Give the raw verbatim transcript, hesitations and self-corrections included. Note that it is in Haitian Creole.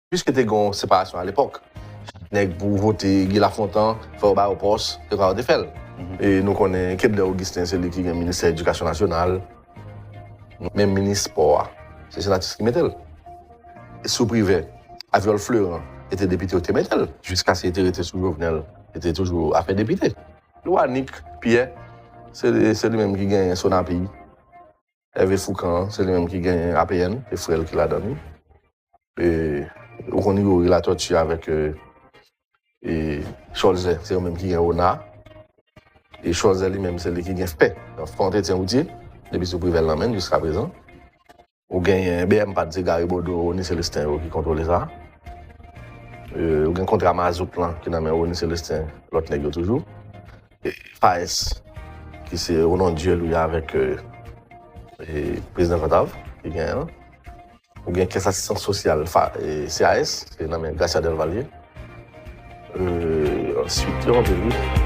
Piske te gen yon separasyon alepòk, chak nèg pou vote Guy Lafontant, fò yo ba yo pòs, se konsa yo te fè l. E nou konnen Kedlè Augustin, se li ki gen ministè edikasyon nasyonal. Menm minis spò a, se senatis ki mete l. Sou Privè, Aviol Fleurant, e te depite yo te mete l. Jiskaske te rete sou Jovenel, e te toujou afè depite. Lwanik Pyè, se se li menm ki genyen Sonapi. Hervé Fourcand, se li menm ki genyen A P N, se frè l ki ladan li. E, ou konn Igori Latortue avèk e, e, Cholzè, se yo menm ki gen Ona. E Cholzè li menm, se li ki gen Fè. Fè Entretien Woutye, depi sou Privè l nan men l jiska prezan. Ou genyen B M Pad, se Gary Bodeau, Rony Célestin yo ki kontwole sa. E, ou gen kontra mazout lan ki nan men Rony Célestin, lòt nèg yo toujou. E, Faes, ki se Ronan Dieu li avèk e, e, prezidan Kantav, ki genyen an. Ou gen kès asistans sosyal, fa, e, C A S, se nan men Gracia Delvallier. E, answit, yo anpil, wi.